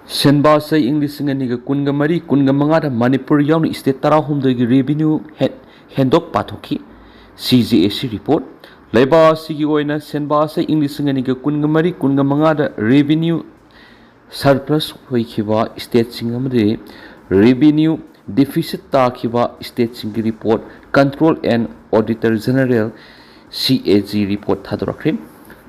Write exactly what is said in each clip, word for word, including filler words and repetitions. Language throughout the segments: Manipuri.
ꯁꯦꯟꯕꯥ ꯆꯍꯤ ꯏꯪ ꯂꯤꯁꯤꯡ ꯑꯅꯤꯒ ꯀꯨꯟꯒ ꯃꯔꯤ ꯀꯨꯟꯒ ꯃꯉꯥꯗ ꯃꯅꯤꯄꯨꯔ ꯌꯥꯎꯅ state ꯇꯔꯥꯍꯨꯝꯗꯣꯏꯒꯤ revenue ꯍꯦ-, ꯍꯦꯟꯗꯣꯛ ꯄꯥꯊꯣꯛꯈꯤ꯫ C J A C report꯫ ꯂꯩꯕꯥꯛ ꯑꯁꯤꯒꯤ ꯑꯣꯏꯅ ꯁꯦꯟꯕꯥ ꯆꯍꯤ ꯏꯪ ꯂꯤꯁꯤꯡ ꯑꯅꯤꯒ ꯀꯨꯟꯒ ꯃꯔꯤ ꯀꯨꯟꯒ ꯃꯉꯥꯗ revenue surplus ꯑꯣꯏꯈꯤꯕ stateꯁꯤꯡ ꯑꯃꯗꯤ revenue deficit ꯇꯥꯈꯤꯕ stateꯁꯤꯡꯒꯤ report Control and Auditor General, C A G report ꯊꯥꯗꯣꯔꯛꯈ꯭ꯔꯦ꯫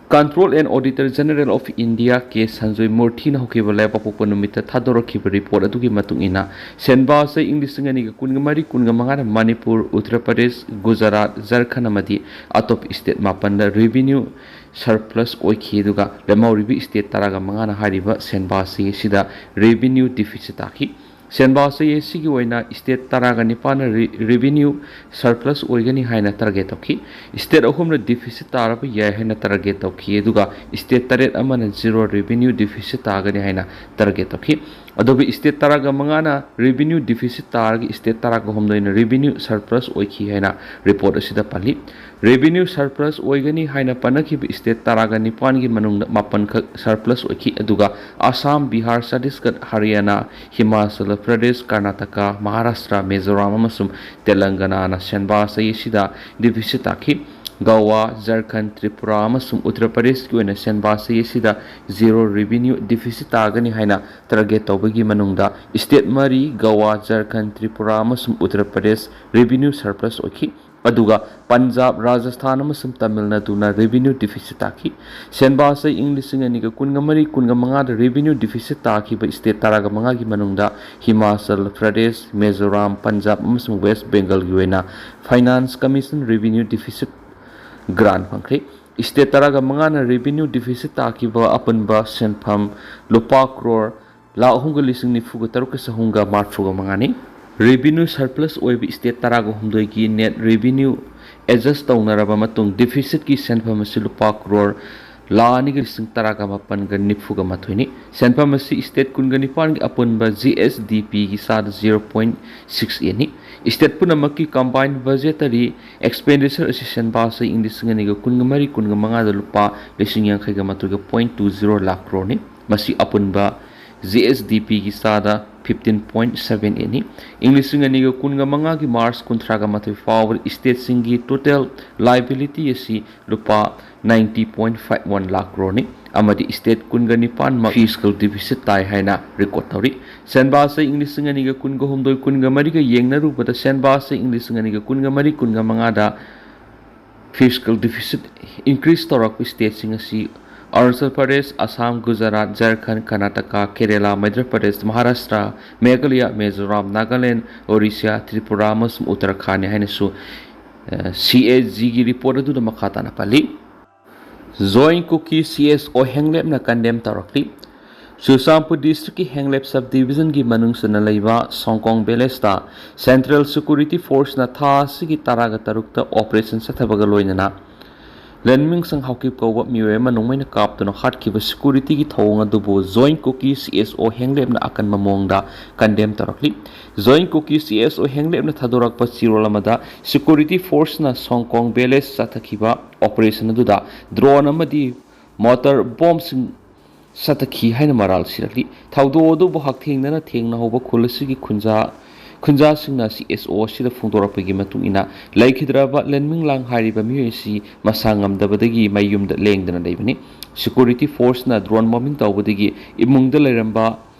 Control and Auditor General of India K Sanjoy ꯃꯨꯔꯊꯤꯅ ꯍꯧꯈꯤꯕ ꯂꯩꯕꯥꯛꯄꯣꯛꯄ ꯅꯨꯃꯤꯠꯇ ꯊꯥꯗꯣꯔꯛꯈꯤꯕ report ꯑꯗꯨꯒꯤ ꯃꯇꯨꯡ ꯏꯟꯅ, ꯁꯦꯟꯕꯥ ꯆꯍꯤ ꯏꯪ ꯂꯤꯁꯤꯡ ꯑꯅꯤꯒ ꯀꯨꯟꯒ ꯃꯔꯤ ꯀꯨꯟꯒ ꯃꯉꯥꯗ ꯃꯅꯤꯄꯨꯔ, ꯎꯠꯇꯔ ꯄ꯭ꯔꯗꯦꯁ, ꯒꯨꯖꯔꯥꯠ, ꯖꯔꯈꯟ ꯑꯃꯗꯤ ꯑꯇꯣꯞꯄ state ꯃꯥꯄꯟꯗ revenue surplus ꯑꯣꯏꯈꯤ, ꯑꯗꯨꯒ ꯂꯦꯝꯍꯧꯔꯤꯕ state ꯇꯔꯥꯒ ꯃꯉꯥꯅ ꯍꯥꯏꯔꯤꯕ ꯁꯦꯟꯕꯥ ꯆꯍꯤ ꯑꯁꯤꯗ revenue deficit ꯇꯥꯈꯤ꯫ ꯁꯦꯟꯕꯥ ꯆꯍꯤ ꯑꯁꯤꯒꯤ ꯑꯣꯏꯅ state ꯇꯔꯥꯒ ꯅꯤꯄꯥꯟꯅ re-, revenue surplus ꯑꯣꯏꯒꯅꯤ ꯍꯥꯏꯅ target ꯇꯧꯈꯤ꯫ State ꯑꯍꯨꯝꯅ deficit ꯇꯥꯔꯕ ꯌꯥꯏ ꯍꯥꯏꯅ target ꯇꯧꯈꯤ, ꯑꯗꯨꯒ state ꯇꯔꯦꯠ ꯑꯃꯅ zero revenue deficit ꯇꯥꯒꯅꯤ ꯍꯥꯏꯅ target ꯇꯧꯈꯤ꯫ ꯑꯗꯨꯒ state ꯇꯔꯥꯒ ꯃꯉꯥꯅ revenue deficit ꯇꯥꯔꯒ state ꯇꯔꯥꯒ ꯍꯨꯝꯗꯣꯏꯅ revenue surplus ꯑꯣꯏꯈꯤ ꯍꯥꯏꯅ report ꯑꯁꯤꯗ ꯄꯜꯂꯤ꯫ Revenue surplus ꯑꯣꯏꯒꯅꯤ ꯍꯥꯏꯅ ꯄꯟꯅꯈꯤꯕ state ꯇꯔꯥꯒ ꯅꯤꯄꯥꯟꯒꯤ ꯃꯅꯨꯡꯗ ꯃꯥꯄꯟꯈꯛ surplus ꯑꯣꯏꯈꯤ, ꯑꯗꯨꯒ ꯑꯁꯥꯝ, ꯕꯤꯍꯥꯔ, ꯆꯇꯤꯁꯒꯗ, ꯍꯔꯤꯌꯥꯅꯥ, ꯍꯤꯃꯥꯆꯜ ꯄ꯭ꯔꯗꯦꯁ, ꯀꯔꯅꯥꯇꯀꯥ, ꯃꯍꯥꯔꯥꯁꯇ꯭ꯔ, ꯃꯤꯖꯣꯔꯥꯝ ꯑꯃꯁꯨꯡ ꯇꯦꯂꯪꯒꯅꯥꯅ ꯁꯦꯟꯕꯥ ꯆꯍꯤ ꯑꯁꯤꯗ deficit ꯇꯥꯈꯤ꯫ ꯒꯋꯥ, ꯖꯔꯈꯟ, ꯇ꯭ꯔꯤꯄꯨꯔꯥ ꯑꯃꯁꯨꯡ ꯎꯠꯇꯔ ꯄ꯭ꯔꯗꯦꯁꯀꯤ ꯑꯣꯏꯅ ꯁꯦꯟꯕꯥ ꯆꯍꯤ ꯑꯁꯤꯗ zero revenue deficit ꯇꯥꯒꯅꯤ ꯍꯥꯏꯅ target ꯇꯧꯕꯒꯤ ꯃꯅꯨꯡꯗ state ꯃꯔꯤ, ꯒꯋꯥ, ꯖꯔꯈꯟ, ꯇ꯭ꯔꯤꯄꯨꯔꯥ ꯑꯃꯁꯨꯡ ꯎꯠꯇꯔ ꯄ꯭ꯔꯗꯦꯁ, revenue surplus ꯑꯣꯏꯈꯤ꯫ ꯑꯗꯨꯒ ꯄꯟꯖꯥꯕ, ꯔꯥꯖꯁꯊꯥꯟ ꯑꯃꯁꯨꯡ ꯇꯥꯃꯤꯜ ꯅꯥꯗꯨꯅ revenue deficit ꯇꯥꯈꯤ꯫ ꯁꯦꯟꯕꯥ ꯆꯍꯤ ꯏꯪ ꯂꯤꯁꯤꯡ ꯑꯅꯤꯒ ꯀꯨꯟꯒ ꯃꯔꯤ ꯀꯨꯟꯒ ꯃꯉꯥꯗ revenue deficit ꯇꯥꯈꯤꯕ state ꯇꯔꯥꯒ ꯃꯉꯥꯒꯤ ꯃꯅꯨꯡꯗ ꯍꯤꯃꯥꯆꯜ ꯄ꯭ꯔꯗꯦꯁ, ꯃꯤꯖꯣꯔꯥꯝ, ꯄꯟꯖꯥꯕ ꯑꯃꯁꯨꯡ ꯋꯦꯁ ꯕꯦꯡꯒꯜꯒꯤ ꯑꯣꯏꯅ Finance Commission revenue deficit grant ꯐꯪꯈ꯭ꯔꯦ꯫ State ꯇꯔꯥꯒ ꯃꯉꯥꯅ revenue deficit ꯇꯥꯈꯤꯕ ꯑꯄꯨꯟꯕ ꯁꯦꯟꯐꯝ ꯂꯨꯄꯥ ꯀ꯭ꯔꯣꯔ ꯂꯥꯈ ꯑꯍꯨꯝꯒ ꯂꯤꯁꯤꯡ ꯅꯤꯐꯨꯒ ꯇꯔꯨꯛꯀ ꯆꯍꯨꯝꯒ ꯃꯔꯤꯐꯨꯒ ꯃꯉꯥꯅꯤ꯫ Revenue surplus ꯑꯣꯏꯕ state ꯇꯔꯥꯒ ꯍꯨꯝꯗꯣꯏꯒꯤ net revenue adjust ꯇꯧꯅꯔꯕ ꯃꯇꯨꯡ deficitꯀꯤ ꯁꯦꯟꯐꯝ ꯑꯁꯤ ꯂꯨꯄꯥ ꯀ꯭ꯔꯣꯔ ꯂꯥꯈ ꯑꯅꯤꯒ ꯂꯤꯁꯤꯡ ꯇꯔꯥꯒ ꯃꯥꯄꯟꯒ ꯅꯤꯐꯨꯒ ꯃꯥꯊꯣꯏꯅꯤ꯫ ꯁꯦꯟꯐꯝ ꯑꯁꯤ state ꯀꯨꯟꯒ ꯅꯤꯄꯥꯟꯒꯤ ꯑꯄꯨꯟꯕ G S D Pꯒꯤ ꯆꯥꯗ zero point six eightꯅꯤ꯫ State ꯄꯨꯝꯅꯃꯛꯀꯤ combined budgetary expenditure ꯑꯁꯤ ꯁꯦꯟꯕꯥ ꯆꯍꯤ ꯏꯪ ꯂꯤꯁꯤꯡ ꯑꯅꯤꯒ ꯀꯨꯟꯒ ꯃꯔꯤ ꯀꯨꯟꯒ ꯃꯉꯥꯗ ꯂꯨꯄꯥ ꯂꯤꯁꯤꯡ ꯌꯥꯡꯈꯩꯒ ꯃꯥꯊꯣꯏꯒ point two zero ꯂꯥꯈ ꯀ꯭ꯔꯣꯔꯅꯤ꯫ ꯃꯁꯤ ꯑꯄꯨꯟꯕ ꯖꯤ ꯑꯦꯁ ꯗꯤ ꯄꯤꯒꯤ ꯆꯥꯗ ꯐꯤꯐꯇꯤꯟ ꯄꯣꯏꯟ ꯁꯚꯦꯟ ꯑꯦꯠꯅꯤ꯫ ꯏꯪ ꯂꯤꯁꯤꯡ ꯑꯅꯤꯒ ꯀꯨꯟꯒ ꯃꯉꯥꯒꯤ ꯃꯥꯔꯆ ꯀꯨꯟꯊ꯭ꯔꯥꯒ ꯃꯥꯊꯣꯏ ꯐꯥꯎꯕꯗ ꯏꯁꯇꯦꯠꯁꯤꯡꯒꯤ ꯇꯣꯇꯦꯜ ꯂꯥꯏꯕꯤꯂꯤꯇꯤ ꯑꯁꯤ ꯂꯨꯄꯥ ninety point five one lakh ꯀ꯭ꯔꯣꯔꯅꯤ ꯑꯃꯗꯤ ꯏꯁꯇꯦꯠ ꯀꯨꯟꯒ ꯅꯤꯄꯥꯟꯃꯛ ꯐꯤꯁꯀꯦꯜ ꯗꯤꯐꯤꯁꯤꯠ ꯇꯥꯏ ꯍꯥꯏꯅ ꯔꯦꯀꯣꯔꯗ ꯇꯧꯔꯤ꯫ ꯁꯦꯟꯕꯥꯁꯦ ꯏꯪ ꯂꯤꯁꯤꯡ ꯑꯅꯤꯒ ꯀꯨꯟꯒ ꯍꯨꯝꯗꯣꯏ ꯀꯨꯟꯒ ꯃꯔꯤꯒ ꯌꯦꯡꯅꯔꯨꯕꯗ ꯁꯦꯟꯕꯥꯁꯦ ꯏꯪ ꯂꯤꯁꯤꯡ ꯑꯅꯤꯒ ꯀꯨꯟꯒ ꯃꯔꯤ ꯀꯨꯟꯒ ꯃꯉꯥꯗ ꯐꯤꯁꯀꯦꯜ ꯗꯤꯐꯤꯁꯤꯠ ꯏꯟꯀ꯭ꯔꯤꯁ ꯇꯧꯔꯛꯄ ꯏꯁꯇꯦꯠꯁꯤꯡ ꯑꯁꯤ ꯑꯔꯨꯅꯥꯆꯜ ꯄ꯭ꯔꯗꯦꯁ, ꯑꯁꯥꯝ, ꯒꯨꯖꯔꯥꯠ, ꯖꯔꯈꯟ, ꯀꯔꯅꯥꯇꯀꯥ, ꯀꯦꯔꯦꯂꯥ, ꯃꯩꯙ꯭ꯔ ꯄ꯭ꯔꯗꯦꯁ, ꯃꯍꯥꯔꯥꯁꯇ꯭ꯔ, ꯃꯦꯘꯥꯂꯌꯥ, ꯃꯤꯖꯣꯔꯥꯝ, ꯅꯥꯒꯥꯂꯦꯟ, ꯑꯣꯔꯤꯁꯥ, ꯇ꯭ꯔꯤꯄꯨꯔꯥ ꯑꯃꯁꯨꯡ ꯎꯠꯇꯔꯥꯈꯥꯟꯅꯤ ꯍꯥꯏꯅꯁꯨ ꯁꯤ ꯑꯦ ꯖꯤꯒꯤ ꯔꯤꯄꯣꯔꯠ ꯑꯗꯨꯗ ꯃꯈꯥ ꯇꯥꯅ ꯄꯜꯂꯤ꯫ ꯖꯣꯏꯟ ꯀꯨꯀꯤ ꯁꯤ ꯑꯦꯁ ꯑꯣ ꯍꯦꯡꯂꯦꯞꯅ ꯀꯟꯗꯦꯝ ꯇꯧꯔꯛꯂꯤ꯫ ꯆꯨꯔꯆꯥꯟꯄꯨꯔ ꯗꯤꯁꯇ꯭ꯔꯤꯛꯀꯤ ꯍꯦꯡꯂꯦꯞ ꯁꯕ ꯗꯤꯕꯤꯖꯟꯒꯤ ꯃꯅꯨꯡ ꯆꯟꯅ ꯂꯩꯕ ꯁꯣꯡꯀꯣꯡ ꯚꯤꯂꯦꯖꯇ ꯁꯦꯟꯇ꯭ꯔꯦꯜ ꯁꯦꯀ꯭ꯌꯨꯔꯤꯇꯤ ꯐꯣꯔꯁꯅ ꯊꯥ ꯑꯁꯤꯒꯤ ꯇꯔꯥꯒ ꯇꯔꯨꯛꯇ ꯑꯣꯄꯔꯦꯁꯟ ꯆꯠꯊꯕꯒ ꯂꯣꯏꯅꯅ ꯂꯟꯃꯤꯡꯁꯪ ꯍꯥꯎꯀꯤꯞ ꯀꯧꯕ ꯃꯤꯑꯣꯏ ꯑꯃ ꯅꯣꯡꯃꯩꯅ ꯀꯥꯞꯇꯨꯅ ꯍꯥꯠꯈꯤꯕ ꯁꯦꯀ꯭ꯌꯨꯔꯤꯇꯤꯒꯤ ꯊꯧꯑꯣꯡ ꯑꯗꯨꯕꯨ ꯖꯣꯏꯟ ꯀꯨꯀꯤ ꯁꯤ ꯑꯦꯁ ꯑꯣ ꯍꯦꯡꯂꯦꯞꯅ ꯑꯀꯟꯕ ꯃꯑꯣꯡꯗ ꯀꯟꯗꯦꯝ ꯇꯧꯔꯛꯂꯤ꯫ ꯖꯣꯏꯟ ꯀꯨꯀꯤ ꯁꯤ ꯑꯦꯁ ꯑꯣ ꯍꯦꯡꯂꯦꯞꯅ ꯊꯥꯗꯣꯔꯛꯄ ꯆꯦꯔꯣꯜ ꯑꯃꯗ ꯁꯦꯀ꯭ꯌꯨꯔꯤꯇꯤ ꯐꯣꯔꯁꯅ ꯁꯣꯡꯀꯣꯡ ꯚꯤꯂꯦꯖ ꯆꯠꯊꯈꯤꯕ ꯑꯣꯄꯔꯦꯁꯟ ꯑꯗꯨꯗ ꯗ꯭ꯔꯣꯟ ꯑꯃꯗꯤ ꯃꯣꯇꯔ ꯕꯣꯝꯁꯤꯡ ꯆꯠꯊꯈꯤ ꯍꯥꯏꯅ ꯃꯔꯥꯜ ꯁꯤꯔꯛꯂꯤ꯫ ꯊꯧꯗꯣꯛ ꯑꯗꯨꯕꯨ ꯍꯛꯊꯦꯡꯅꯅ ꯊꯦꯡꯅꯍꯧꯕ ꯈꯨꯜ ꯑꯁꯤꯒꯤ ꯈꯨꯟꯖꯥ ꯈꯨꯟꯖꯥꯁꯤꯡꯅ ꯁꯤ ꯑꯦꯁ ꯑꯣ ꯑꯁꯤꯗ ꯐꯣꯡꯗꯣꯔꯛꯄꯒꯤ ꯃꯇꯨꯡ ꯏꯟꯅ ꯂꯩꯈꯤꯗ꯭ꯔꯕ ꯂꯟꯃꯤꯡꯂꯥꯡ ꯍꯥꯏꯔꯤꯕ ꯃꯤꯑꯣꯏ ꯑꯁꯤ ꯃꯁꯥ ꯉꯝꯗꯕꯗꯒꯤ ꯃꯌꯨꯝꯗ ꯂꯦꯡꯗꯅ ꯂꯩꯕꯅꯤ꯫ ꯁꯦꯀ꯭ꯌꯨꯔꯤꯇꯤ ꯐꯣꯔꯁꯅ ꯗ꯭ꯔꯣꯟ ꯕꯣꯝꯕꯤꯡ ꯇꯧꯕꯗꯒꯤ ꯏꯃꯨꯡꯗ ꯂꯩꯔꯝꯕ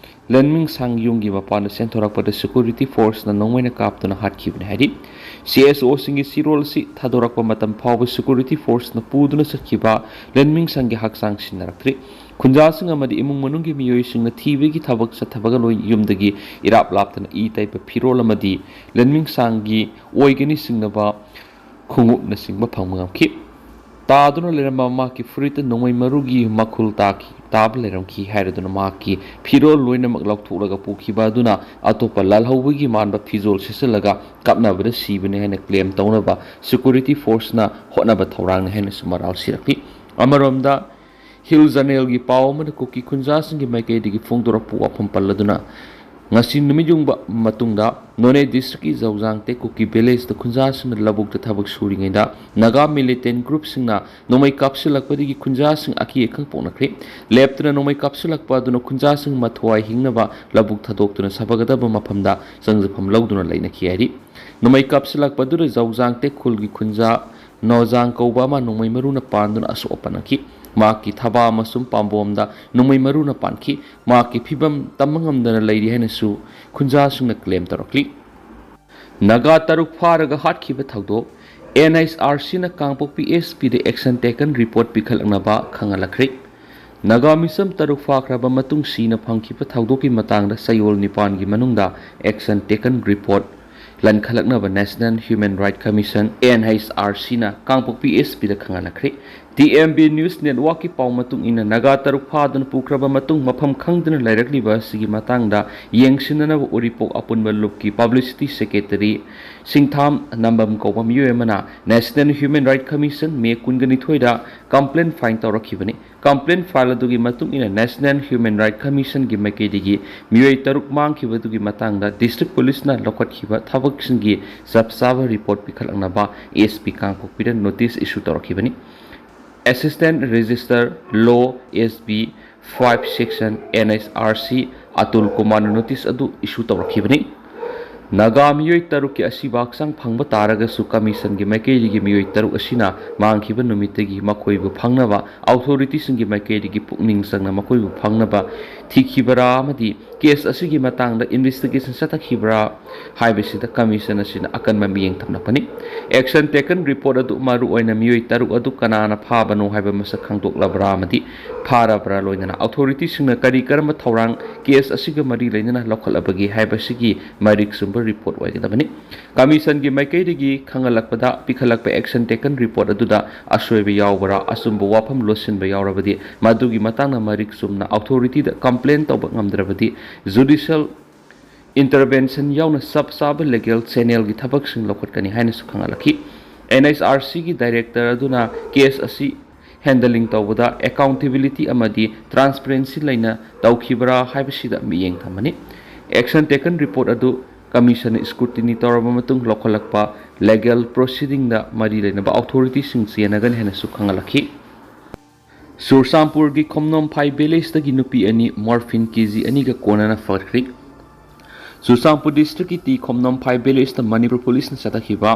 ꯂꯟꯃꯤꯡꯁꯥꯡ ꯌꯨꯝꯒꯤ ꯃꯄꯥꯟꯗ ꯆꯦꯟꯊꯣꯔꯛꯄꯗ ꯁꯦꯀ꯭ꯌꯨꯔꯤꯇꯤ ꯐꯣꯔꯁꯅ ꯅꯣꯡꯃꯩꯅ ꯀꯥꯞꯇꯨꯅ ꯍꯥꯠꯈꯤꯕꯅꯤ ꯍꯥꯏꯔꯤ꯫ ꯁꯤ ꯑꯦꯁ ꯑꯣꯁꯤꯡꯒꯤ ꯆꯦꯔꯣꯜ ꯑꯁꯤ ꯊꯥꯗꯣꯔꯛꯄ ꯃꯇꯝ ꯐꯥꯎꯕ ꯁꯦꯀ꯭ꯌꯨꯔꯤꯇꯤ ꯐꯣꯔꯁꯅ ꯄꯨꯗꯨꯅ ꯆꯠꯈꯤꯕ ꯂꯟꯃꯤꯡꯁꯥꯡꯒꯤ ꯍꯛꯆꯥꯡ ꯁꯤꯟꯅꯔꯛꯇ꯭ꯔꯤ꯫ ꯈꯨꯟꯖꯥꯁꯤꯡ ꯑꯃꯗꯤ ꯏꯃꯨꯡ ꯃꯅꯨꯡꯒꯤ ꯃꯤꯑꯣꯏꯁꯤꯡꯅ ꯊꯤꯕꯒꯤ ꯊꯕꯛ ꯆꯠꯊꯕꯒ ꯂꯣꯏ ꯌꯨꯝꯗꯒꯤ ꯏꯔꯥꯞ ꯂꯥꯞꯇꯅ ꯏ ꯇꯩꯕ ꯐꯤꯔꯣꯜ ꯑꯃꯗꯤ ꯂꯟꯃꯤꯡꯁꯥꯡꯒꯤ ꯑꯣꯏꯒꯅꯤ ꯆꯤꯡꯅꯕ ꯈꯣꯡꯎꯞꯅꯆꯤꯡꯕ ꯐꯪꯕ ꯉꯝꯈꯤ꯫ ꯇꯥꯗꯨꯅ ꯂꯩꯔꯝꯕ ꯃꯍꯥꯛꯀꯤ ꯐꯨꯔꯤꯠꯇ ꯅꯣꯡꯃꯩ ꯃꯔꯨꯒꯤ ꯃꯈꯨꯜ ꯇꯥꯈꯤ, ꯇꯥꯕ ꯂꯩꯔꯝꯈꯤ ꯍꯥꯏꯔꯗꯨꯅ ꯃꯍꯥꯛꯀꯤ ꯐꯤꯔꯣꯜ ꯂꯣꯏꯅꯃꯛ ꯂꯧꯊꯣꯛꯂꯒ ꯄꯨꯈꯤꯕ ꯑꯗꯨꯅ ꯑꯇꯣꯞꯄ ꯂꯥꯜꯍꯧꯕꯒꯤ ꯃꯥꯟꯕ ꯐꯤꯖꯣꯜ ꯁꯦꯠꯆꯜꯂꯒ ꯀꯥꯞꯅꯕꯗ ꯁꯤꯕꯅꯤ ꯍꯥꯏꯅ ꯀ꯭ꯂꯦꯝ ꯇꯧꯅꯕ ꯁꯦꯀ꯭ꯌꯨꯔꯤꯇꯤ ꯐꯣꯔꯁꯅ ꯍꯣꯠꯅꯕ ꯊꯧꯔꯥꯡꯅꯤ ꯍꯥꯏꯅꯁꯨ ꯃꯔꯥꯜ ꯁꯤꯔꯛꯂꯤ꯫ ꯑꯃꯔꯣꯝꯗ ꯍꯤꯜ ꯖꯔꯅꯦꯜꯒꯤ ꯄꯥꯎ ꯑꯃꯅ ꯀꯨꯀꯤ ꯈꯨꯟꯖꯥꯁꯤꯡꯒꯤ ꯃꯥꯏꯀꯩꯗꯒꯤ ꯐꯣꯡꯗꯣꯔꯛꯄ ꯋꯥꯐꯝ ꯄꯜꯂꯗꯨꯅ ꯉꯁꯤ ꯅꯨꯃꯤꯠ ꯌꯨꯡꯕ ꯃꯇꯨꯡꯗ ꯅꯣꯅꯦ ꯗꯤꯁꯇ꯭ꯔꯤꯛꯀꯤ ꯖꯧꯖꯥꯡ ꯇꯦꯛ ꯀꯨꯀꯤ ꯚꯤꯂꯦꯖꯇ ꯈꯨꯟꯖꯥꯁꯤꯡꯅ ꯂꯧꯕꯨꯛꯇ ꯊꯕꯛ ꯁꯨꯔꯤꯉꯩꯗ ꯅꯥꯒꯥ ꯃꯤꯂꯤꯇꯦꯟ ꯒ꯭ꯔꯨꯞꯁꯤꯡꯅ ꯅꯣꯡꯃꯩ ꯀꯥꯞꯁꯤꯜꯂꯛꯄꯗꯒꯤ ꯈꯨꯟꯖꯥꯁꯤꯡ ꯑꯀꯤ ꯑꯈꯪ ꯄꯣꯛꯅꯈ꯭ꯔꯦ꯫ ꯂꯦꯞꯇꯅ ꯅꯣꯡꯃꯩ ꯀꯥꯞꯁꯤꯜꯂꯛꯄ ꯑꯗꯨꯅ ꯈꯨꯟꯖꯥꯁꯤꯡ ꯃꯊ꯭ꯋꯥꯏ ꯍꯤꯡꯅꯕ ꯂꯧꯕꯨꯛ ꯊꯥꯗꯣꯛꯇꯨꯅ ꯁꯥꯐꯒꯗꯕ ꯃꯐꯝꯗ ꯆꯪꯖꯐꯝ ꯂꯧꯗꯨꯅ ꯂꯩꯅꯈꯤ ꯍꯥꯏꯔꯤ꯫ ꯅꯣꯡꯃꯩ ꯀꯥꯞꯁꯤꯜꯂꯛꯄ ꯑꯗꯨꯗ ꯖꯧꯖꯥꯡ ꯇꯦꯛ ꯈꯨꯜꯒꯤ ꯈꯨꯟꯖꯥ ꯅꯣꯖꯥꯡ ꯀꯧꯕ ꯑꯃ ꯅꯣꯡꯃꯩ ꯃꯔꯨꯅ ꯄꯥꯟꯗꯨꯅ ꯑꯁꯣꯛ ꯑꯄꯟ ꯅꯪꯈꯤ꯫ ꯃꯍꯥꯛꯀꯤ ꯊꯕꯥ ꯑꯃꯁꯨꯡ ꯄꯥꯝꯕꯣꯝꯗ ꯅꯣꯡꯃꯩ ꯃꯔꯨꯅ ꯄꯥꯟꯈꯤ꯫ ꯃꯍꯥꯛꯀꯤ ꯐꯤꯕꯝ ꯇꯝꯕ ꯉꯝꯗꯅ ꯂꯩꯔꯤ ꯍꯥꯏꯅꯁꯨ ꯈꯨꯟꯖꯥꯁꯤꯡꯅ ꯀ꯭ꯂꯦꯝ ꯇꯧꯔꯛꯂꯤ꯫ ꯅꯥꯒꯥ ꯇꯔꯨꯛ ꯐꯥꯔꯒ ꯍꯥꯠꯈꯤꯕ ꯊꯧꯗꯣꯛ꯫ ꯑꯦꯟ ꯑꯩꯆ ꯑꯥꯔ ꯁꯤꯅ ꯀꯥꯡꯄꯣꯛꯄꯤ ꯑꯦꯁ ꯄꯤꯗ action taken report ꯄꯤꯈꯠꯂꯛꯅꯕ ꯈꯪꯍꯜꯂꯛꯈ꯭ꯔꯦ꯫ ꯅꯥꯒꯥ ꯃꯤꯆꯝ ꯇꯔꯨꯛ ꯐꯥꯈ꯭ꯔꯕ ꯃꯇꯨꯡ ꯁꯤꯅ ꯐꯪꯈꯤꯕ ꯊꯧꯗꯣꯛꯀꯤ ꯃꯇꯥꯡꯗ ꯆꯌꯣꯜ ꯅꯤꯄꯥꯟꯒꯤ ꯃꯅꯨꯡꯗ action taken report ꯂꯟꯈꯠꯂꯛꯅꯕ National Human Rights Commission, N H R C, ꯅ ꯀꯥꯡꯄꯣꯛꯄꯤ ꯑꯦꯁ ꯄꯤꯗ ꯈꯪꯍꯜꯂꯛꯈ꯭ꯔꯦ꯫ T M B News Network ꯀꯤ ꯄꯥꯎ ꯃꯇꯨꯡ ꯏꯟꯅ, ꯅꯥꯒꯥ ꯇꯔꯨꯛ ꯐꯥꯗꯨꯅ ꯄꯨꯈ꯭ꯔꯕ ꯃꯇꯨꯡ ꯃꯐꯝ ꯈꯪꯗꯅ ꯂꯩꯔꯛꯂꯤꯕ ꯑꯁꯤꯒꯤ ꯃꯇꯥꯡꯗ ꯌꯦꯡꯁꯤꯟꯅꯅꯕ ꯎꯔꯤꯄꯣꯛ ꯑꯄꯨꯟꯕ ꯂꯨꯞꯀꯤ publicity secretary ꯁꯤꯡꯊꯥꯝ ꯅꯝꯕꯝ ꯀꯧꯕ ꯃꯤꯑꯣꯏ ꯑꯃꯅ National Human Rights Commission May ꯀꯨꯟꯒ ꯅꯤꯊꯣꯏꯗ complaint file ꯇꯧꯔꯛꯈꯤꯕꯅꯤ꯫ Complaint file ꯑꯗꯨꯒꯤ ꯃꯇꯨꯡ ꯏꯟꯅ National Human Rights Commission ꯒꯤ ꯃꯥꯏꯀꯩꯗꯒꯤ ꯃꯤꯑꯣꯏ ꯇꯔꯨꯛ ꯃꯥꯡꯈꯤꯕꯗꯨꯒꯤ ꯃꯇꯥꯡꯗ district police ꯅ ꯂꯧꯈꯠꯈꯤꯕ ꯊꯕꯛꯁꯤꯡꯒꯤ ꯆꯞ ꯆꯥꯕ report ꯄꯤꯈꯠꯂꯛꯅꯕ ꯑꯦꯁ ꯄꯤ ꯀꯥꯡꯄꯣꯛꯄꯤꯗ notice issue ꯇꯧꯔꯛꯈꯤꯕꯅꯤ꯫ Assistant Registrar Law, S B five Section, N H R C, Atul ꯀꯨꯃꯥꯔꯅ notice ꯑꯗꯨ issue ꯇꯧꯔꯛꯈꯤꯕꯅꯤ꯫ ꯅꯥꯒꯥ ꯃꯤꯑꯣꯏ ꯇꯔꯨꯛꯀꯤ ꯑꯁꯤꯕ ꯍꯛꯆꯥꯡ ꯐꯪꯕ ꯇꯥꯔꯒꯁꯨ, commission ꯒꯤ ꯃꯥꯏꯀꯩꯗꯒꯤ ꯃꯤꯑꯣꯏ ꯇꯔꯨꯛ ꯑꯁꯤꯅ ꯃꯥꯡꯈꯤꯕ ꯅꯨꯃꯤꯠꯇꯒꯤ ꯃꯈꯣꯏꯕꯨ ꯐꯪꯅꯕ authority ꯁꯤꯡꯒꯤ ꯃꯥꯏꯀꯩꯗꯒꯤ ꯄꯨꯛꯅꯤꯡ ꯆꯪꯅ ꯃꯈꯣꯏꯕꯨ ꯐꯪꯅꯕ ꯊꯤꯈꯤꯕꯔꯥ ꯑꯃꯗꯤ case ꯑꯁꯤꯒꯤ ꯃꯇꯥꯡꯗ investigation ꯆꯠꯊꯈꯤꯕ꯭ꯔꯥ ꯍꯥꯏꯕꯁꯤꯗ commission ꯑꯁꯤꯅ ꯑꯀꯟꯕ ꯃꯤꯠꯌꯦꯡ ꯊꯝꯂꯛꯄꯅꯤ꯫ Action taken report ꯑꯗꯨ, ꯃꯔꯨ ꯑꯣꯏꯅ ꯃꯤꯑꯣꯏ ꯇꯔꯨꯛ ꯑꯗꯨ ꯀꯅꯥꯅ ꯐꯥꯕꯅꯣ ꯍꯥꯏꯕ ꯃꯁꯛ ꯈꯪꯗꯣꯛꯂꯕ꯭ꯔꯥ ꯑꯃꯗꯤ ꯐꯥꯔꯕ꯭ꯔꯥ, ꯂꯣꯏꯅꯅ authority ꯁꯤꯡꯅ ꯀꯔꯤ ꯀꯔꯝꯕ ꯊꯧꯔꯥꯡ case ꯑꯁꯤꯒ ꯃꯔꯤ ꯂꯩꯅꯅ ꯂꯧꯈꯠꯂꯕꯒꯦ ꯍꯥꯏꯕꯁꯤꯒꯤ ꯃꯔꯤꯛ ꯆꯨꯝꯕ report ꯑꯣꯏꯒꯗꯕꯅꯤ꯫ Commission ꯒꯤ ꯃꯥꯏꯀꯩꯗꯒꯤ ꯈꯪꯍꯜꯂꯛꯄꯗ, ꯄꯤꯈꯠꯂꯛꯄ action taken report ꯑꯗꯨꯗ ꯑꯁꯣꯏꯕ ꯌꯥꯎꯕ꯭ꯔꯥ, ꯑꯆꯨꯝꯕ ꯋꯥꯐꯝ ꯂꯣꯠꯁꯤꯟꯕ ꯌꯥꯎꯔꯕꯗꯤ, ꯃꯗꯨꯒꯤ ꯃꯇꯥꯡꯗ ꯃꯔꯤꯛ ꯆꯨꯝꯅ authority ꯗ complaint ꯇꯧꯕ ꯉꯝꯗ꯭ꯔꯕꯗꯤ, judicial intervention ꯌꯥꯎꯅ ꯆꯞ ꯆꯥꯕ legal channel ꯒꯤ ꯊꯕꯛꯁꯤꯡ ꯂꯧꯈꯠꯀꯅꯤ ꯍꯥꯏꯅꯁꯨ ꯈꯪꯍꯜꯂꯛꯈꯤ꯫ N H R C ꯒꯤ director ꯑꯗꯨꯅ case ꯑꯁꯤ handling ꯇꯧꯕꯗ accountability ꯑꯃꯗꯤ transparency ꯂꯩꯅ ꯇꯧꯈꯤꯕ꯭ꯔꯥ ꯍꯥꯏꯕꯁꯤꯗ ꯃꯤꯠꯌꯦꯡ ꯊꯝꯃꯅꯤ꯫ Action taken report ꯑꯗꯨ commission scrutiny ꯇꯧꯔꯕ ꯃꯇꯨꯡ ꯂꯧꯈꯠꯂꯛꯄ legal proceeding ꯗ ꯃꯔꯤ ꯂꯩꯅꯕ authority ꯁꯤꯡ ꯆꯦꯟꯅꯒꯅꯤ ꯍꯥꯏꯅꯁꯨ ꯈꯪꯍꯜꯂꯛꯈꯤ꯫ ꯆꯨꯔꯆꯥꯟꯄꯨꯔꯒꯤ ꯈꯣꯝꯅꯣꯝꯐꯥꯏ village ꯇꯒꯤ ꯅꯨꯄꯤ ꯑꯅꯤ morphine K G ꯑꯅꯤꯒ ꯀꯣꯟꯅꯅ ꯐꯒꯠꯈ꯭ꯔꯦ꯫ ꯆꯨꯔꯆꯥꯟꯄꯨꯔ district ꯀꯤ ꯇꯤ ꯈꯣꯝꯅꯣꯝꯐꯥꯏ village ꯇ ꯃꯅꯤꯄꯨꯔ police ꯅ ꯆꯠꯊꯈꯤꯕ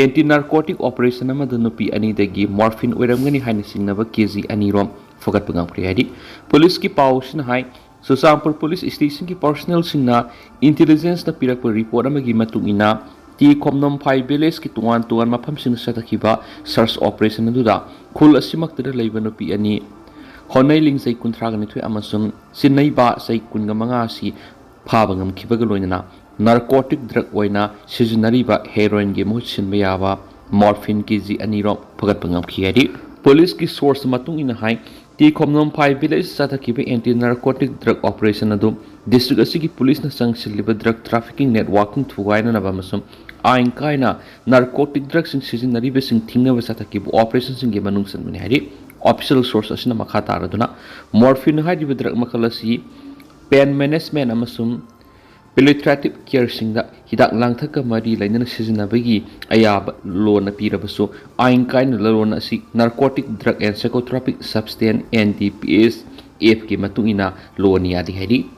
anti narcotic operation ꯑꯃꯗ ꯅꯨꯄꯤ ꯑꯅꯤꯗꯒꯤ morphine ꯑꯣꯏꯔꯝꯒꯅꯤ ꯍꯥꯏꯅ ꯆꯤꯡꯅꯕ K G ꯑꯅꯤ ꯔꯣꯝ ꯐꯒꯠꯄ ꯉꯝꯈ꯭ꯔꯦ ꯍꯥꯏꯔꯤ꯫ Police ꯀꯤ ꯄꯥꯎꯁꯤꯅ ꯍꯥꯏ, ꯆꯨꯔꯆꯥꯟꯄꯨꯔ police station ꯒꯤ personnel ꯁꯤꯡꯅ intelligence ꯅ ꯄꯤꯔꯛꯄ report ꯑꯃꯒꯤ ꯃꯇꯨꯡ ꯏꯟꯅ, ꯇꯤ ꯈꯣꯝꯅꯣꯝꯐꯥꯏ village ꯀꯤ ꯇꯣꯉꯥꯟ ꯇꯣꯉꯥꯟꯕ ꯃꯐꯝꯁꯤꯡꯗ ꯆꯠꯊꯈꯤꯕ search operation ꯑꯗꯨꯗ ꯈꯨꯜ ꯑꯁꯤꯃꯛꯇꯗ ꯂꯩꯕ ꯅꯨꯄꯤ ꯑꯅꯤ, ꯍꯣꯅꯩ ꯂꯤꯡꯖꯩ ꯀꯨꯟꯊ꯭ꯔꯥꯒ ꯅꯤꯊꯣꯏ ꯑꯃꯁꯨꯡ ꯆꯤꯟꯅꯩꯕ ꯆꯍꯤ ꯀꯨꯟꯒ ꯃꯉꯥ ꯑꯁꯤ ꯐꯥꯕ ꯉꯝꯈꯤꯕꯒ ꯂꯣꯏꯅꯅ narcotic drug ꯑꯣꯏꯅ ꯁꯤꯖꯤꯟꯅꯔꯤꯕ heroin ꯒꯤ ꯃꯍꯨꯠ ꯁꯤꯟꯕ ꯌꯥꯕ morphine K G ꯑꯅꯤ ꯔꯣꯝ ꯐꯒꯠꯄ ꯉꯝꯈꯤ ꯍꯥꯏꯔꯤ꯫ Police ꯀꯤ source ꯃꯇꯨꯡ ꯏꯟꯅ ꯍꯥꯏ, ꯇꯤ ꯈꯣꯝꯅꯣꯝꯐꯥꯏ village ꯆꯠꯊꯈꯤꯕ anti narcotic drug operation ꯑꯗꯨ district ꯑꯁꯤꯒꯤ police ꯅ ꯆꯪꯁꯤꯜꯂꯤꯕ drug trafficking networking ꯊꯨꯒꯥꯏꯅꯅꯕ ꯑꯃꯁꯨꯡ ꯑꯥꯏꯟ ꯀꯥꯏꯅ narcotic drug ꯁꯤꯡ ꯁꯤꯖꯤꯟꯅꯔꯤꯕꯁꯤꯡ ꯊꯤꯡꯅꯕ ꯆꯠꯊꯈꯤꯕ operation ꯁꯤꯡꯒꯤ ꯃꯅꯨꯡ ꯆꯟꯕꯅꯤ ꯍꯥꯏꯔꯤ꯫ Official source ꯑꯁꯤꯅ ꯃꯈꯥ ꯇꯥꯔꯗꯨꯅ, morphine ꯍꯥꯏꯔꯤꯕ drug ꯃꯈꯜ ꯑꯁꯤ pain management ꯑꯃꯁꯨꯡ palliative care ꯁꯤꯡꯗ ꯍꯤꯗꯥꯛ ꯂꯥꯡꯊꯛꯀ ꯃꯔꯤ ꯂꯩꯅꯅ ꯁꯤꯖꯤꯟꯅꯕꯒꯤ ꯑꯌꯥꯕ ꯂꯣꯅ ꯄꯤꯔꯕꯁꯨ, ꯑꯥꯏꯟ ꯀꯥꯏꯅ ꯂꯂꯣꯟ ꯑꯁꯤ Narcotic Drug and Psychotropic Substance, N D P S Act ꯀꯤ ꯃꯇꯨꯡ ꯏꯟꯅ ꯂꯣꯅ ꯌꯥꯗꯦ ꯍꯥꯏꯔꯤ꯫